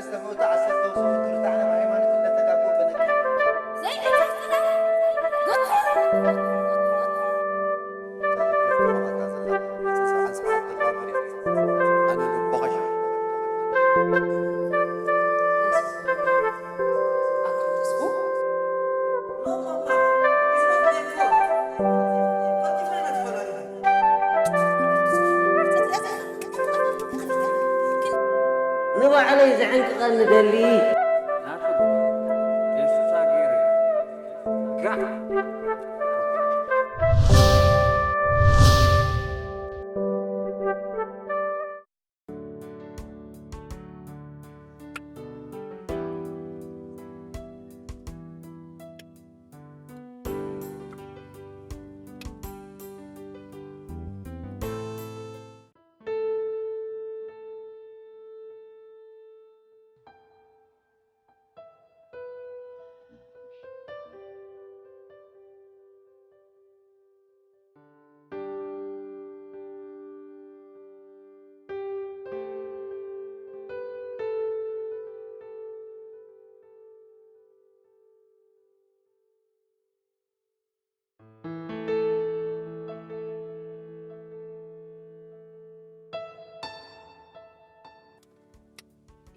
ሰበውቲ ዓሰርተ ወሰኑ ትርታዕና ሃይማኖት እንደተጋቡ በነቀ ዘይነካፍና ንባዕለይ ዘዕንቅቐኒ ደሊ።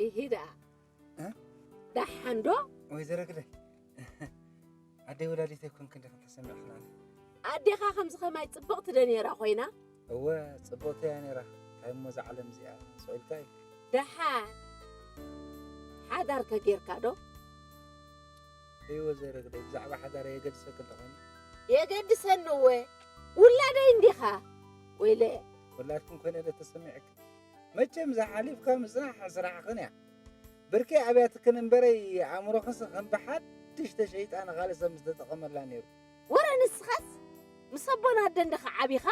ኢሂ ደኣ እ? ደሓን ዶ? ወይዘሮ ግደይ ኣደይ ወላዲተይ ኮንክን ዲኽን ተሰሚዕኽናኒ? ኣዴኻ ከምዚ ኸማይ ጽብቕቲ ዶ ነይራ ኮይና? እወ ጽብቕቲ እያ ነይራ። እንታይ እሞ እዛ ዓለም እዚኣ ስቕ ኢልካ እዩ። ደሓን ሓዳር ከ ጌርካ ዶ? እይ ወይዘሮ ግደይ ብዛዕባ ሓዳር የገድሰኪ እንተኾይኑ? የገድሰኒ እወ ውላደይ እንዲኻ ወይለ ወላድክን ኮይነ ዶ ተሰሚዕክን? መቸም እዛ ሓሊፍካ ምጽናሕ ስራሕኽን እያ። ብርኪ ኣብያትክን እምበረይ ኣእምሮኽስ ከም ብሓድሽ ተሸይጣ ንኻልእ ሰብ ምስተጠቐመላ ነይሩ። ወረ ንስኻስ ምስ ኣቦን ኣደን ዲኻ ዓቢኻ?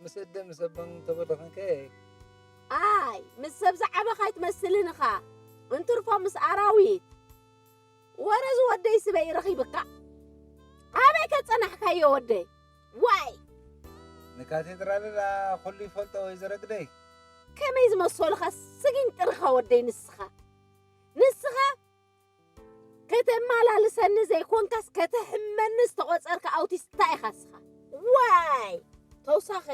ምስ ኣደ ምስ ኣቦን እንተበልኽንከ ኣይ ምስ ሰብ ዝዓበኻ ኣይትመስልን ኢኻ እንትርፎ ምስ ኣራዊት ወረ ዝወደይ ስበይ ረኺብካ ኣበይ ከጸናሕካዮ ወደይ ዋይ ንካቴድራል ዳ ኩሉ ይፈልጦ ወይዘሮ ግደይ። ከመይ ዝመሰሉኻ ስጊንጥርኻ ወደይ ንስኻ ንስኻ ከተመላልሰኒ ዘይኮንካስ ከተሕመኒ ዝተቖጸርካ ኣውቲስታ ኢኻ ንስኻ ዋይ ተውሳኸ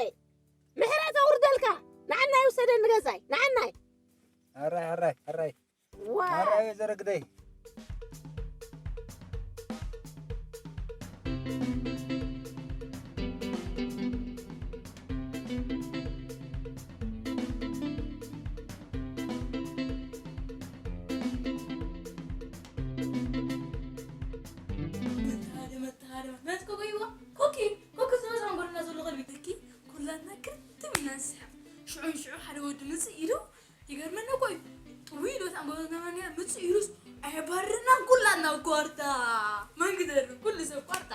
ምሕረት ኣውርደልካ ንዓናይ ውሰደኒ ገዛይ ንዓናይ ሕራይ ሕራይ ሕራይ ዋይ ሕራይ ወይዘሮ ግደይ። መተሃደ መተሃደ መትከ ጎይዋ ኮኪ ኮኪ ዝበዝሖ ጎደና ዘሎ ከልቢ ትኪ ኩላትና ክርትም ኢና ንስሕቕ። ሽዑ ንሽዑ ሓደ ወዲ ምጽእ ኢሉ ይገርመና እኮ እዩ። ጥውይ ኢሉ እታ ጎደና መን እያ ምጽእ ኢሉስ ኣየባርርናን ኩላትና ኣብ ኳርታ። መን ክደርፍ ኩሉ ሰብ ኳርታ።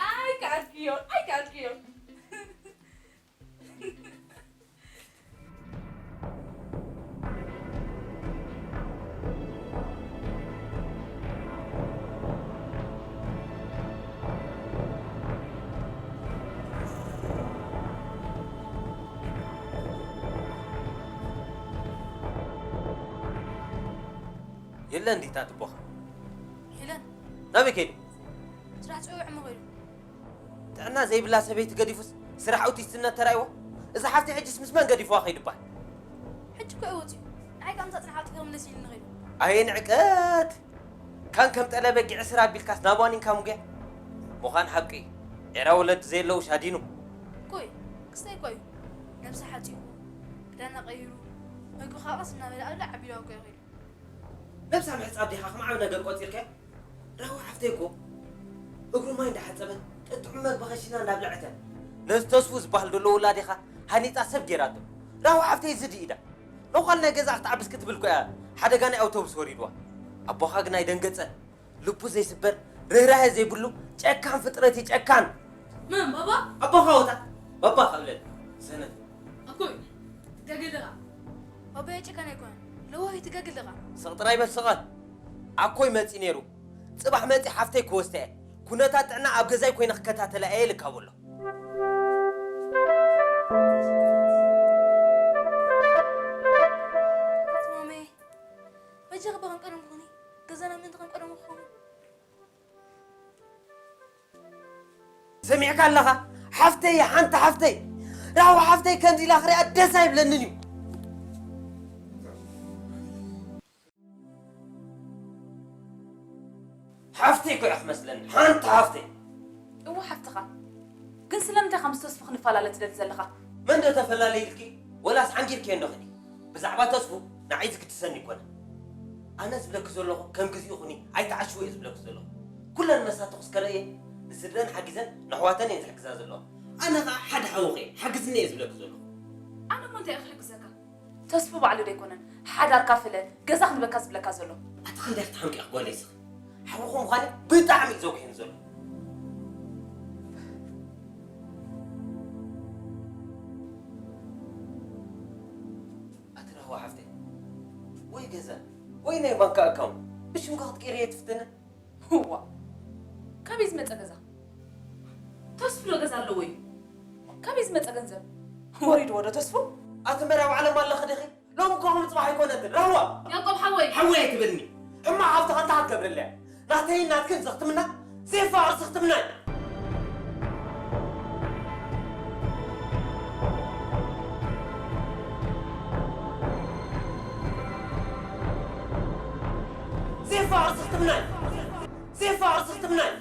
ኣይከኣልክዮ ኣይከኣልክዮ። የለን ዲታ ትቦኻ ሄለን ናበይ ከይዱ? ስራሕ ፀዊዖ መኸዱ። ጥዕና ዘይብላ ሰበይቲ ገዲፉስ ስራሕ ኣውቲስትነት ተራይዎ? እዛ ሓፍቲ ሕጅስ ምስ መን ገዲፍዋ ከይዱ እባ? ሕጂ እኮ እዩ ወፂኡ። ንዓይ ካብ ምሳእ ፅንሓ ኣብቲ ገርም ደስ ኢልኒ ኸይዱ። ኣየ ንዕቀት! ካን ከም ጠለ በጊዕ ስራ ኣቢልካስ ናብ ዋኒንካ ሙግያ? ምዃን ሓቂ ዒራ ወለዲ ዘየለውሽ ኣዲኑ። ኮይ ክስተይ እኮ እዩ። ነብሲ ሓፂቡ ክዳና ቀይሩ ምግቢ ካብ ቀስ እናበለ ኣብላ ዓቢሉ ኣውቀ ይኸይዱ። ነብሳ ምሕጻብ ዲኻ ከም ዓቢ ነገር ቆጺርካዮ? ራህዋ ሓፍተይ እኮ እግሩ ማይ እንዳሓጸበ ጥዑም መግቢ ከሽና እንዳብለዐት እያ። ነዚ ተስፉ ዝበሃል ዘሎ ውላዴኻ ሃኒጻ ሰብ ጌራቶ። ራህዋ ሓፍተይ እዚ ድኢዳ። ነዃል ናይ ገዛ ክትዓብስ ክትብል እኮ እያ ሓደጋ ናይ ኣውቶቡስ ወሪድዋ። ኣቦኻ ግን ኣይደንገጸን። ልቡ ዘይስበር፣ ርህራሄ ዘይብሉ ጨካን ፍጥረት እዩ፣ ጨካን። መን፣ ባባ? ኣቦኻ ወታ፣ ባባ ካብለል፣ ሰነፍ። ኣኮይ፣ ትጋገ ኣለኻ። ባባየ ጨካን ኣይኮነን፣ ለዋህ እዩ፣ ትጋገ ኣለኻ። ስቕ ጥራይ በል ስቐል። ኣኮይ መጺ ነይሩ። ጽባሕ መጺ ሓፍተይ ክወስዳ እየ። ኩነታት ጥዕና ኣብ ገዛይ ኮይነ ክከታተላ እየ ኢልካ በሎ። ኣቲ ማመይ፣ በጃኺ ብኸም ቀደም ኩኒ። ገዛና ምእንቲ ከም ቀደሙ ክኸውን። ሰሚዕካ ኣለኻ? ሓፍተይ፣ ሓንቲ ሓፍተይ፣ ራህዋ ሓፍተይ ከምዚ ኢላ ክሪኣ ደስ ኣይብለንን እዩ። ሓፍተይ እኮ እያ ክመስለኒ፣ ሓንቲ ሓፍተይ። እወ ሓፍትኻ። ግን ስለምንታይ ኢኻ ምስ ተስፉ ክንፈላለ ትደሊ ዘለኻ? መን ዶ ተፈላለ ኢልኪ? ወላስ ሓንጊርኪ እንዶ ኸዲ? ብዛዕባ ተስፉ ንዓይ ዝግድሰኒ ይኮነ። ኣነ ዝብለኪ ዘለኹ ከም ግዜኡ ኩኒ፣ ኣይትዓሽዊ እየ ዝብለኪ ዘለኹ። ኩለን መሳትኹ እስከ ረእየ፣ ንስድረን ሓጊዘን ነሕዋተን እየን ዝሕግዛ ዘለኹ። ኣነ ኸዓ ሓደ ሓውኺ እየ፣ ሓግዝኒ እየ ዝብለኪ ዘለኹ። ኣነ እሞ እንታይ እየ ክሕግዘካ? ተስፉ ባዕሉ ዶ ኣይኮነን ሓዳርካ ፍለ፣ ገዛ ክንበካ ዝብለካ ዘሎ? ኣቲ ክንደይ ክትሓምቂ ኢኺ ጓለይ ስኺ? ሓውኺ ምዃነ ብጣዕሚ እዩ ዘጉሕን ዘሎ። ኣቲ ራህዋ ሓፍተይ፣ ወይ ገዛ ወይ ናይ ባንክ ኣካውንት ብሽምካ ክትቅይርዮ ትፍትነ? እዋ፣ ካበይ ዝመጸ ገዛ? ተስፉ ዶ ገዛ ኣለዎ እዩ? ካበይ ዝመጸ ገንዘብ? ወሪድዎ ዶ ተስፉ? ኣቲ መርያ ባዕሎም ኣለኺ ዲኺ? ሎሚ እኮ ከም ጽባሕ ኣይኮነትን። ራህዋ! ያዕቆብ ሓወይ! ሓወይ ኣይትበልኒ። ሕማቕ ሃብትኻ እንታይ ክትገብረለያ? ናተይን ናትክን ዘኽትምና ዘይፋቕር ዘኽትምና እዩ። ዘይፋቕር ዘኽትምና እዩ። ዘይፋቕር ዘኽትምና እዩ።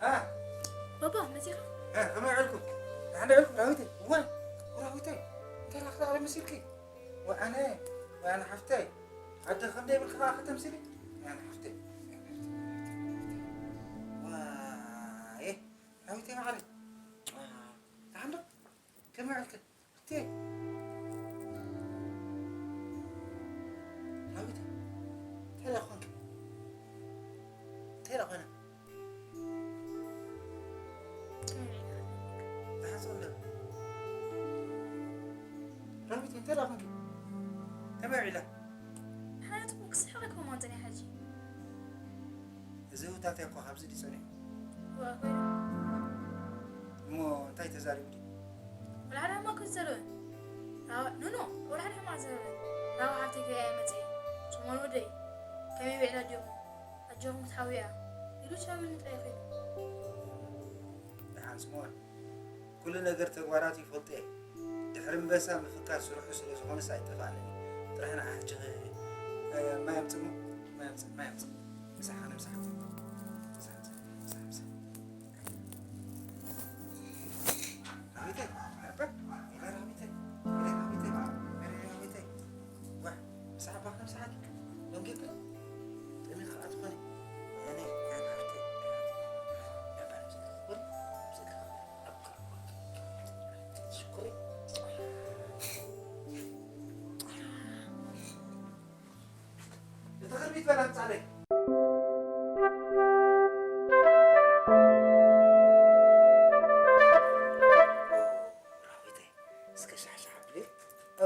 ኣ፣ ባባ፣ መጺኻ? ኣ፣ ከመይ ውዒልኩም? ደሓን ዶ ውዒልኩም? ዳዊተይ፣ እዋይ፣ ዳዊተይ፣ እንታይ ኢኻ ክትኣለ መሲልኪ? ወኣነ፣ ወኣነ ሓፍተይ፣ ዓዲ ከም ዘይብልኪ ከኣ ከተምስሊ? ወኣነ ሓፍተይ፣ ዋየ፣ ዳዊተይ ማዕረይ፣ ደሓን ዶ? ከመይ ውዒልኪ? እቴ፣ ዳዊት፣ እንታይ ደኣ ኾንኪ? እንታይ ደኣ ኾነ? ደሓን ሰው እንደ-፣ ዳዊት፣ እንታይ ደኣ ኾንኪ? ከመይ ውዒላ? ሓያት እኮ ክስሕቕ እኮ ማንተን እያ ሕጂ። እዚ ህውታትያ እኮ ካብዚ ድዩ ጸኒሑ? እዋ፣ ኮይኑ። እሞ እንታይ ተዛሪቡ ድዩ? ወላ ሓደ ሕማቕ ክዝረብ። ራዋ-፣ ኖ፣ ኖ፣ ወላ ሓደ ሕማቕ ዝረበ። ራዋ ሓብተይ ገያ እየ መጺኤ። ስምኦን ወደይ፣ ከመይ ውዒላ ኣዲኹም? ኣጆኹም ክትሓውያ። ኢሉ ቻው ኢሉኒ ጥራይ ኸይዱ። ደሓን ስምኦን። ኩሉ ነገር ተግባራቱ ይፈልጦ እየ። ድሕሪ እምበሳ ምፍካር ስርሑ ስለ ዝኾነስ ኣይጠፍኣንን እዩ። ጥራሕ ንዓ ሕጂ ኸ-፣ እ፣ ማይ ኣምጽእ እሞ፣ ማይ ኣምጽእ፣ ማይ ኣምጽእ። ምሳሕ ኣነ ምሳሕ። ምሳሕ፣ ምሳሕ፣ ምሳሕ፣ ምሳሕ። ራዊተይ፣ ኣርበ፣ ኢለ ራዊተይ፣ ኢለ ራዊተይ፣ ኢለ ራዊተይ። ዋ፣ ምሳሕ ባኻ ምሳሕ። ደንጊጥኪ? ጠሚኻ ኣትኾኒ? ኣነ፣ ኣነ ሃብተይ፣ ሽኮሪ። እቲ ክርቢት በላ ምጻለይ። ራዊተይ፣ እስከ ሻሕሻሕ ብለይ።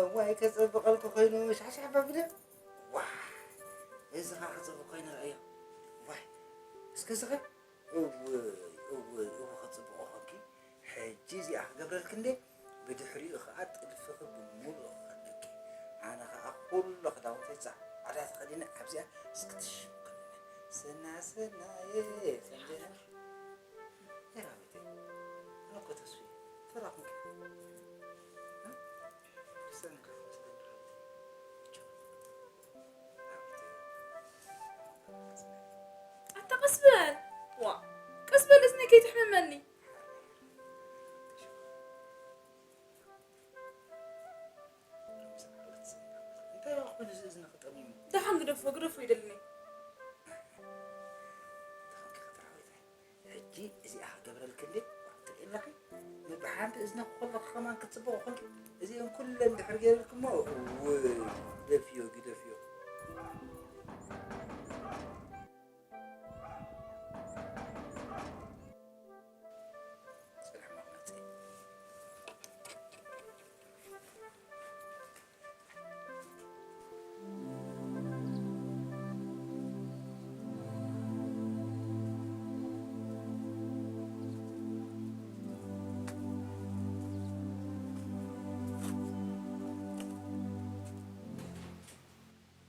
እዋይ፣ ከጸብቐልኩ ኮይኑ ሻሕሻሕ በብለ። ዋ፣ እዚ ኸዓ ክፅብቕ ኮይኑ ረኣዮ። ዋይ፣ እስከ እዚ ኸ? እውይ፣ እውይ፣ እውይ፣ ከፅብቑ ኾንኪ። ሕጂ እዚኣ ክገብረልኪ እንዴ፣ ብድሕሪኡ ኸዓ ጥልፍኺ ብምሉእ ክኸደኪ። ኣነ ኸዓ ኩሉ ክዳውንተይ ፃዕዳ ተኸዲነ ኣብዚኣ እስክትሽም ክብለኒ። ሰና ሰናየ፣ ሰንጀና። የራበተይ። ኣነ እኮ ተስፍየ፣ ተራኹም ከ? እ? ሰንካ ወስደን ራበተይ። ኣታ ቀስ በል። ዋ፣ ቀስ በል እዝነይ ከይትሕምመኒ። እንታይ ደኣ ኮይኑ እዚ እዝኒ ክጠምዩ? ደሓን ግደፎ፣ ግደፎ ይደልኒ። ሕጂ እዚኣ ክገብረልኪ እንዴ? ትርእየለኺ? ብሓንቲ እዝኒ ከለኺ ከማን ክትጽብቑ ኮንኪ። እዚአን ኩለን ድሕሪ ገይረልኪ እሞ፣ እውይ፣ ግደፍዮ፣ ግደፍዮ። ጽንሕ መቕመጢ።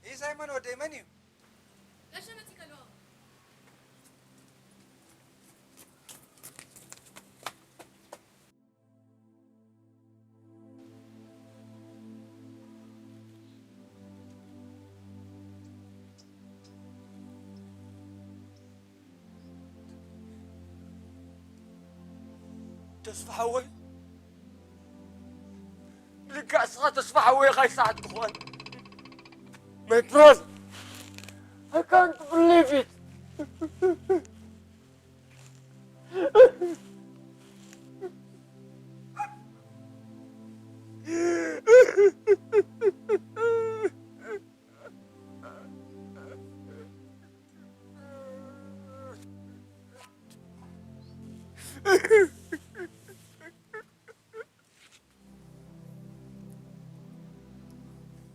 ይህ ሳይሞን ወደይ መን እዩ? ጋሻ መጺእ ከለዋ። ተስፋ ሓወይ፣ ልክዕ እስኻ ተስፋ ሓወይ፣ ኻይሰዓት ትኾን። My brother, I can't believe it.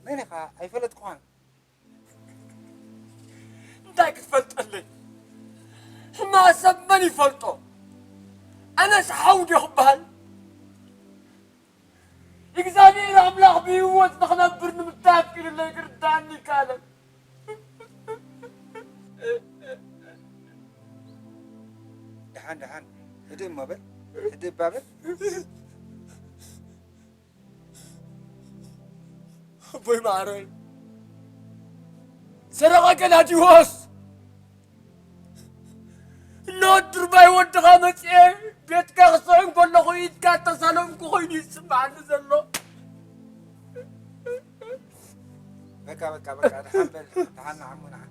መን ኢኻ? ኣይፈለጥኩኻን። እንታይ ክትፈልጠለይ? ሕማቕ ሰብ መን ይፈልጦ? ኣነስ ሓው ድዮ ክበሃል? እግዚኣብሔር ኣምላኽ ብህይወት ንኽነብር ንምታይ ኣፍቂዱለይ ክርድኣኒ ይከኣለን። ደሓን፣ ደሓን፣ ህድእ እሞ በል፣ ህድእ እባ በል። ኣቦይ ማዕረይ፣ ሰረቐ ገላዲዎስ፣ እነሆ ድርባይ ወድኻ መጺኤ ቤትካ ክስዕም ከለኹ ኢድካ እተሳለምኩ ኮይኑ ይስምዓኒ ዘሎ። በቃ፣ በቃ፣ በቃ፣ ደሓን በል፣ ደሓን ንዓሙ ንዓ።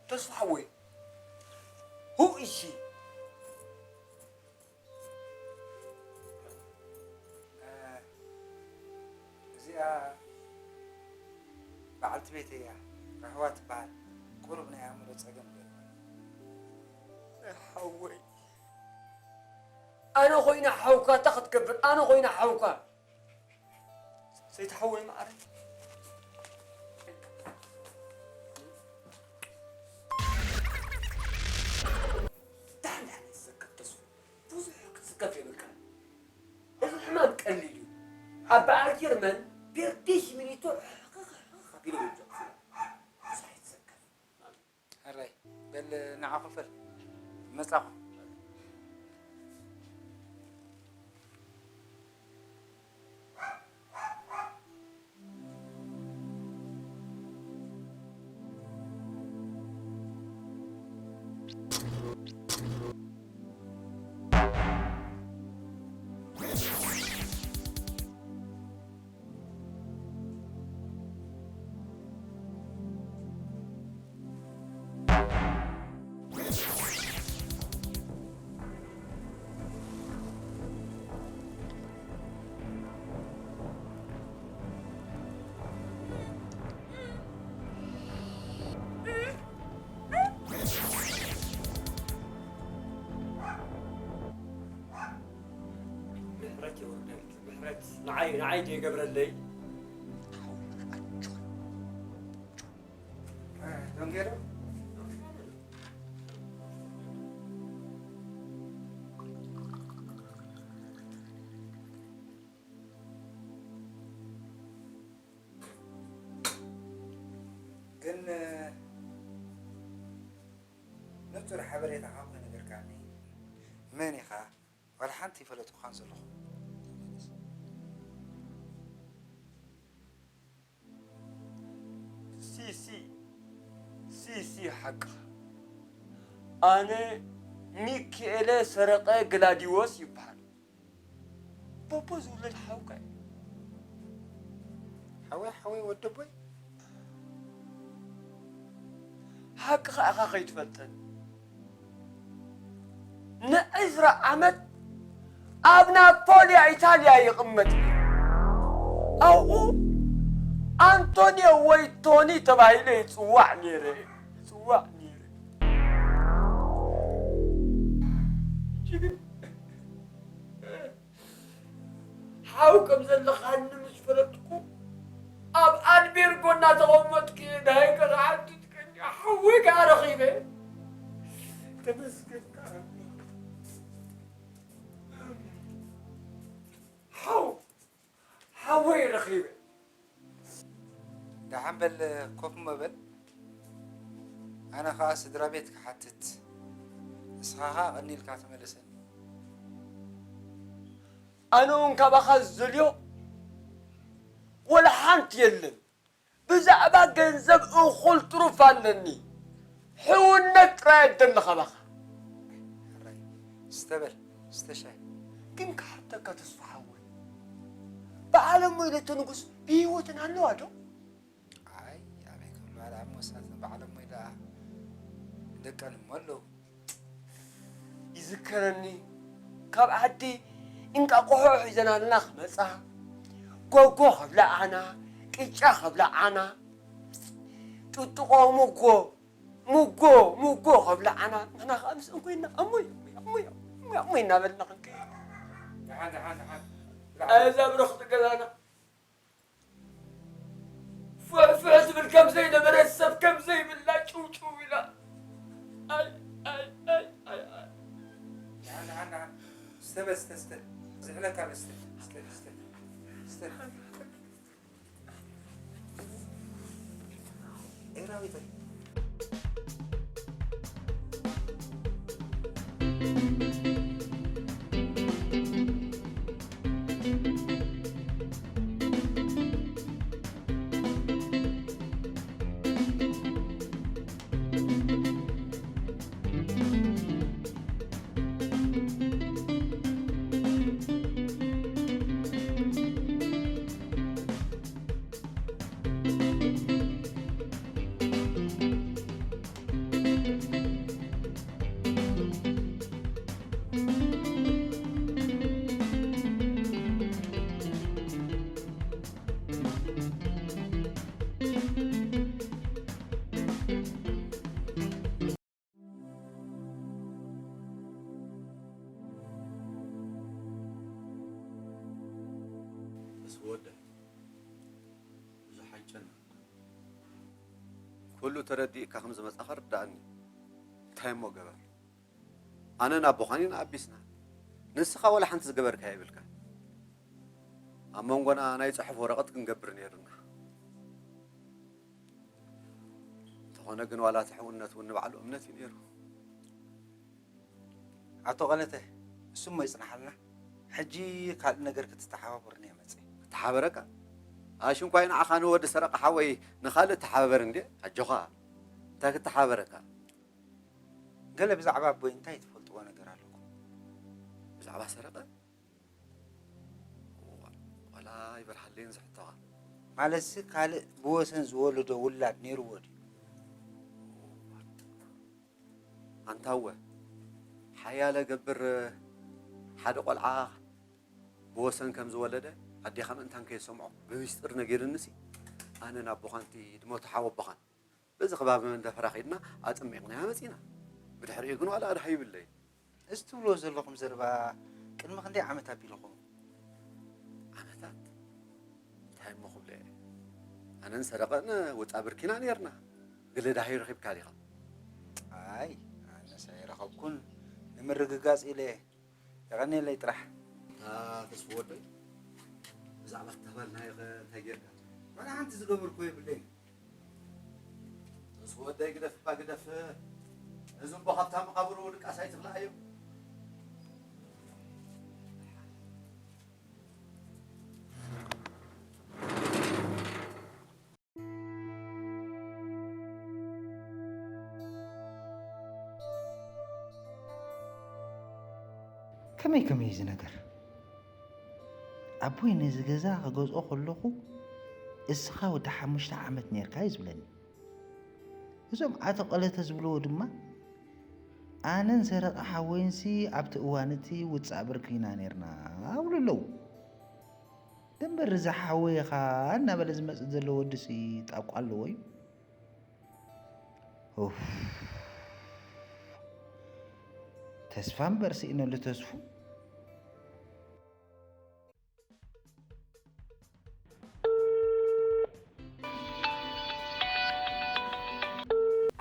ተስፋ ሓወይ፣ who is she? እዚኣ በዓልቲ ቤተይ እያ፣ ራህዋ ትበሃል። ቁሩብ ናይ ኣእምሮ ጸገም ገይርዋ። ሓወይ፣ ኣነ ኮይነ ሓውካ እንታይ ክትገብር? ኣነ ኮይነ ሓውካ። ሰይቲ ሓወይ መዓረይ። ደሓን ደሓን እዩ ዝሰከፍ ተስፉ። ብዙሕ ክትስከፍ የብልካን። እዚ ሕማም ቀሊል እዩ። ኣብ በዓል ጀርመን ቤርዴ ሽሚኒቶ ሕኽኽ ሕኽኽ ኣቢሉ ይውዳእ። ብዙሕ ኣይትሰከፍ። ሕራይ በል ንዓ ክፈል መጻኹ። ንዓይ ንዓይ ዘይገብረለይ። ደንጌሮ ግን ንጹር ሓበሬታኻ እኮ ነገርካኒ። መን ኢኻ? ዋላ ሓንቲ ይፈለጥኩኻን ዘለኹ። ሲሲ ሲሲ ሓቅኻ። ኣነ ሚኪኤለ ሰረቐ ግላዲዎስ ይበሃል። ቦቦ ዝውለድ ሓውካ እዩ። ሓወይ ሓወይ ወደቦይ ሓቅኻ ኢኻ ከይትፈልጠን። ንዕስራ ዓመት ኣብ ናፖልያ ኢታልያ ይቕመጥ ነይሩ። ኣብኡ ኣንቶንዮ ወይ ቶኒ ተባሂለ ይጽዋዕ ነይረ። ይጽዋዕ ነይረ። ሕጂ ግን ሓው ከም ዘለኻኒ ምስ ፈለጥኩ፣ ኣብ ኣልቤርጎ እናተቐመጥኩ እየ ደሃይካ ክሓትት ቀንየ ሓወይ ከኣ ረኺበ። ተመስገን ከኣ። ሓው ሓወይ ረኺበ። ደሓን በል፣ ኮፍ እሞ በል። ኣነ ኸኣ ስድራ ቤት ክሓትት፣ ንስኻ ኸኣ ቀኒልካ ተመለሰኒ። ኣነ እውን ካባኻ ዝደልዮ ወላ ሓንቲ የለን። ብዛዕባ ገንዘብ እኹል ትሩፍ ኣለኒ። ሕውነት ጥራይ ኣደሊ ካባኻ። ሕራይ፣ ስተ በል፣ ስተ ሻሂ። ግን ክሓተካ ተስፋ ሓወይ፣ በዓለም ወይለተ ንጉስ ብህይወትን ኣለዋ ዶ? ኣይ ኣበይ ከም በዓል ኣብ መሳትን በዓሎም ወይ ደኣ ደቀን እሞ ኣለዉ። ይዝከረኒ፣ ካብ ዓዲ እንቃቆሖ ሒዘናልና ክመጻ፣ ጎጎ ከብለዓና፣ ቅጫ ከብለዓና፣ ጥጥቆ፣ ሙጎ፣ ሙጎ፣ ሙጎ ከብለዓና፣ ንሕና ከኣ ምስእን ኮይና፣ ኣሞይ ኣሞይ ኣሞይ ኣሞይ ኣሞይ እናበልና ክንከይድ። ደሓን ደሓን ደሓን። እዛ ብርኽቲ ገዛና ፍሕፍሕ ትብል ከም ዘይነበረት፣ ሰብ ከም ዘይብላ ጭውጭው ኢላ። ኣይ ኣይ ኣይ ኣይ ኣይ። ደሓን ደሓን ደሓን። ስተ በል ስተ ስተ። ዝሕለካ በል ስተ ስተ ስተ ስተ። ኤራዊተይ። በስ ወደይ፣ ብዙሕ ኣይጨነቕ። ኩሉ ተረዲእካ ከም ዝመጻኻ ርድኣኒ። እንታይ እሞ ገበር? ኣነን ኣቦኻን ኢና ኣቢስና። ንስኻ ወላ ሓንቲ ዝገበርካዮ የብልካ። ኣብ መንጎና ናይ ጽሑፍ ወረቐት ክንገብር ነይሩና። እንተኾነ ግን ዋላ እቲ ሕውነት እውን ንባዕሉ እምነት እዩ ነይሩ። ኣቶ ቀለተ፣ እሱ እሞ ይጽናሓልና። ሕጂ ካልእ ነገር ክትተሓባበሩኒ እየ መጺእ። ክተሓበረካ? ኣሽ እንኳይ ንዓኻ ንወዲ ሰረቐ ሓወይ ንኻልእ ተሓባበር እንዴ? ኣጆኻ። እንታይ ክተሓባበረካ? ገለ ብዛዕባ ኣቦይ እንታይ ትፈልጥዎ ነገር ኣለኩም? ብዛዕባ ሰረቐ? ዋላ ይበርሃለይን ዝሕቶኻ። ማለትሲ ካልእ ብወሰን ዝወለዶ ውላድ ነይርዎ ድዩ? ኣንታወ፣ ሓያለ ገብር ሓደ ቆልዓ ብወሰን ከም ዝወለደ ኣዴኻ ምእንታን ከየሰምዖ ብምስጢር ነጊርንሲ፣ ኣነ ናብ ቦኻንቲ ድመቱ ሓወቦኻን በዚ ከባቢ መንደፈራ ኸይድና ኣጥሚቕናያ መጺና። ብድሕሪኡ ግን ዋላ ኣድሃ ይብለይ። እዚ ትብልዎ ዘለኹም ዘረባ ቅድሚ ክንደይ ዓመት ኣቢልኹም? ኣነ እሞ ክብለ እየ። ኣነን ሰረቐን ውፃ ብርኪና ነርና። ግለ ዳሃዩ ረኺብካ ዲኻ? ኣይ፣ ኣነስ ኣይረኸብኩን። ንምርግጋጽ ኢለ እየ። የቐንየለይ ጥራሕ። ኣታ ተስፉ ወደይ፣ ብዛዕባ ተባልናዮ ኸ እንታይ ጌርካ? ዋላ ሓንቲ ዝገበርኩ የብለይን። ተስፉ ወደይ፣ ግደፍ እባ ግደፍ። ነዚ እምቦ ካብታ መቓብሩ ድቃስ ኣይትኽልኣዮ። ከመይ ከመይ እዚ ነገር? ኣቦይ ነዚ ገዛ ክገዝኦ ከለኹ እስኻ ወዲ ሓሙሽተ ዓመት ነይርካ እዩ ዝብለኒ። እዞም ኣቶ ቀለተ ዝብልዎ ድማ ኣነን ሰረቐ ሓወይንሲ ኣብቲ እዋን እቲ ውጻእ ብርኪ ኢና ነይርና ኣብሉ ኣለዉ። ደንበር እዛ ሓወይ ኢኻ እናበለ ዝመጽእ ዘሎ ወድሲ ጣቋ ኣለዎ እዩ። ኡፍ። ተስፋ እምበር ስኢነሉ ተስፉ።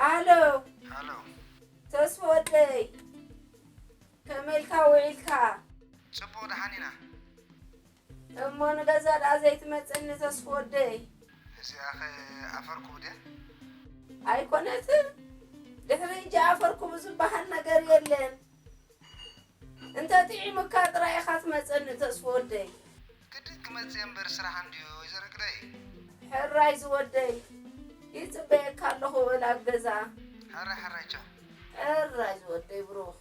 ኣሎ። ኣሎ። ተስፎ ወደይ፣ ከመይ ኢልካ ውዒልካ? ጽቡቕ፣ ደሓን ኢና። እሞ ንገዛ ደኣ ዘይትመጽእኒ ተስፎ ወደይ? እዚኣኸ ኣፈርኩቡ ድያ? ኣይኮነትን። ድሕሪ ሕጂ ኣፈርኩቡ ዝበሃል ነገር የለን። እንተ ጥዒሙካ ጥራይ ኢኻ ትመጸኒ ተስፎ ወደይ። ግድን ክመጽእ እምበር ስራሕ እንድዩ ወይዘሮ ግደይ። ሕራይ ዝወደይ፣ ይጽበየካ ኣለኹ በል ኣብ ገዛ። ሕራይ ሕራይ ቻው። ሕራይ ዝወደይ ብሩኽ።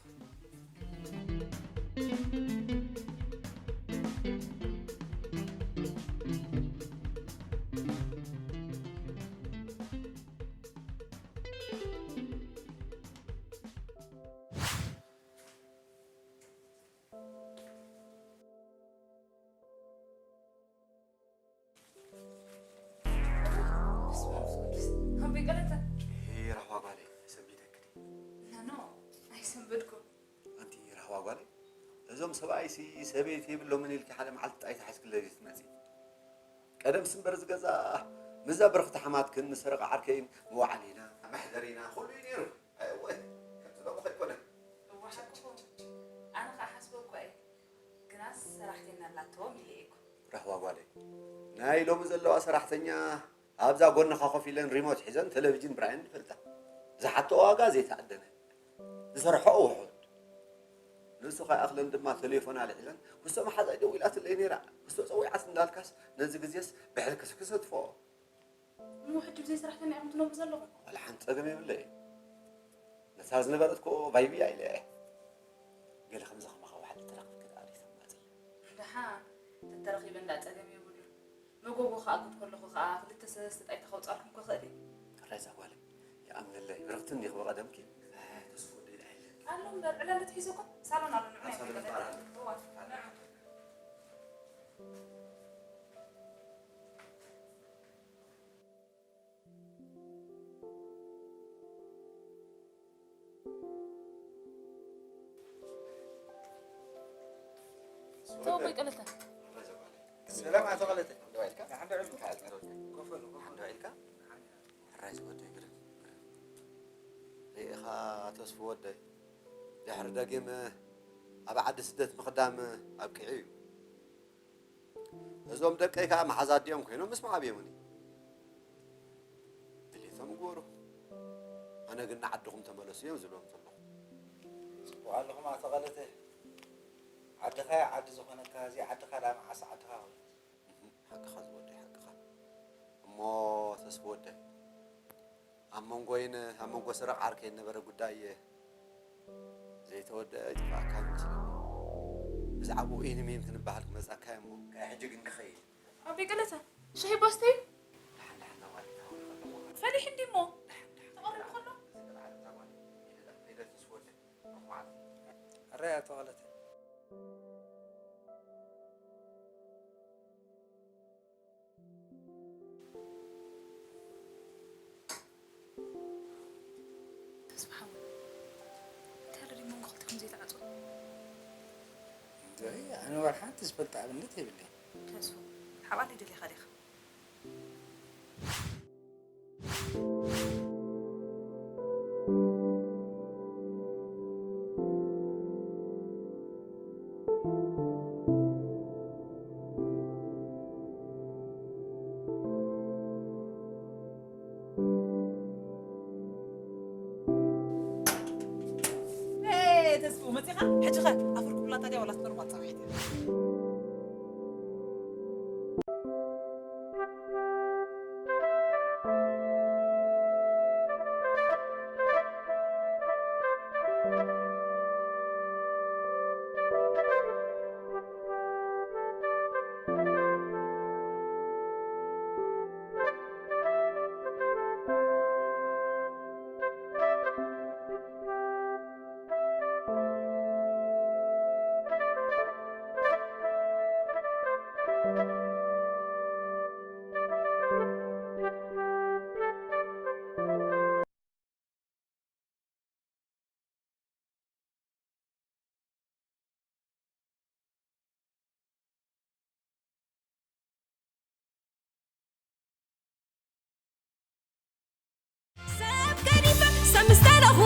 በስመ አብ ወመንፈስ ቅዱስ። አቤ ቀለተ። ይሄ ራህዋ ጓለይ፣ ሰንቢደኪ ድየ? ኖ፣ ኖ፣ ኣይሰንበድኩን። ኣንቲ ራህዋ ጓለይ፣ እዞም ሰብኣይሲ ሰበይቲ የብሎምን ኢልኪ ሓደ መዓልቲ ጥራይ ተሓዝክለይ ዘይትመጺ። ቀደምሲ እምበር እዚ ገዛ ምስዛ ብርኽቲ ሓማትክን ምስ ሰረቐ ዓርከይን መዋዕሊና፣ መሕደሪና፣ ኩሉ እዩ ነይሩ። ኣይ እወ፣ ከምቲ ሎሚ ከይኮነ። እወ፣ ሓቅኹም። ኣነ ኸኣ ሓስበ እኳ እየ። ግናስ ሰራሕተኛ ኣላተዎም ኢለ እየ እኮ። ራህዋ ጓለይ፣ ናይ ሎሚ ዘለዋ ሰራሕተኛ ኣብዛ ጎንኻ ኮፍ ኢለን ሪሞት ሒዘን ቴሌቪዥን ብርኣየን ይፈልጣ። ዝሓትኦ ዋጋ ዘይተኣደነ፣ ዝሰርሕኦ ውሑድ። ንሱ ከይኣኽለን ድማ ቴሌፎን ኣልዒለን ምስቶ መሓዛይ ደዊላትለይ ነይራ። ምስቶ ጸዊዓስ እንዳልካስ ነዚ ግዜስ ብሕልክስ ክሰትፎ። እሞ ሕጂ ብዘይ ሰራሕተኛ ኢኹም ትነብሩ ዘለኹም? ዋላ ሓንቲ ጸገም የብለይን። ነታ ዝነበረት እኮ ቫይብያ ኢለ እየ። ገለ ከምዚ ከማኻ ዋሕዲ ተረኺብኪ ደኣ ደይተማጽእ። ደሓን ተተረኺበ እንዳ ጸገም የብሉን። መጎጎ ክኣግድ ከለኹ ከኣ ክልተ ሰለስተ ጣይታ ከውጻልኩም ክኽእል እየ። ሕራይ እዛ ጓለይ፣ ይኣምነለይ። ብርኽቲ እንዲኺ ብቐደምኪ። ኣይ፣ ተስፉ ወደይ ደኣ የለን። ኣሎ እምበር፣ ዕላል ተሒዙ እኮ ሳሎን ኣሎ፣ ንዑ ኣብ ናይ ሳሎን ዕላል። ይበሃል። እዋ፣ ንዑ። ተው፣ ቆይ፣ ቀለተ። ሰላም ኣቶ ቀለተ። ደው ኢልካ? ደሓን ደው ኢልካ? ደው ኢልካ? ኮፍ በሉ፣ ኮፍ በሉ። ደው ኢልካ? ሕራይ ዝወደይ ግርም፣ ግርም። ርኢኻ ተስፉ ወደይ፣ ድሕሪ ደጊም ኣብ ዓዲ ስደት ምኽዳም ኣብቂዑ እዩ። እዞም ደቀይ ከኣ መሓዛ ኣዲኦም ኮይኖም ምስ መዓብዮምኒ። ድሌቶም ይግበሩ። ኣነ ግን ንዓድኹም ተመለሱ እዮም ዝብሎም ዘለኹ። ጽቡቕ ኣለኹም ኣቶ ቀለተ። ዓድኻ እዩ ዓዲ ዝኾነካ፣ እዚ ዓድኻ ደኣ መዓስ ዓድኻ ኮይና? እህ፣ ሓቅኻ ዝወደይ፣ ሓቅኻ። እሞ ተስፉ ወደይ፣ ኣብ መንጎይን ኣብ መንጎ ሰረቕ ዓርከይን ነበረ ጉዳይ ዘይተወደአ ይጥፍኣካ ይመስለኒ። ብዛዕባኡ ኢንሚን ክንበሃል ክመጻካ እየ እሞ። ካይ ሕጂ ግን ክኸይድ። ኣቤ ቀለተ፣ ሻሂ ባስተዩ? ደሓን ደሓን፣ እዛ ጓል እታ ወዲ ከለኹ። ፈሊሕ እንዲ እሞ። ደሓን ደሓን። ተቐሪቡ ከሎ? እዚ ንባዕል እዛ ጓል። ኢለ ኢለ ተስወደ። ኣብ መዓልቲ። ሕራይ ኣቶ ቀለተ። ተስፋ ሓወይ፣ እንታይ ኣሎ ድዩ መንጎ ክልቲኹም ዘይትዓጽዎ? እንታይ? ኣነ ዋላ ሓንቲ ዝፈልጥ ኣብነት የብለይን። ተስፉ፣ ሓባል ደሊኻ ዲኻ? መጺኻ ሕጂ ኸ ኣፍርኩ ብላታ ድያ ዋላስ ኖርማል ጻውዒት? ሰብ ገዲፈ ሰብ ምስ ደለኹ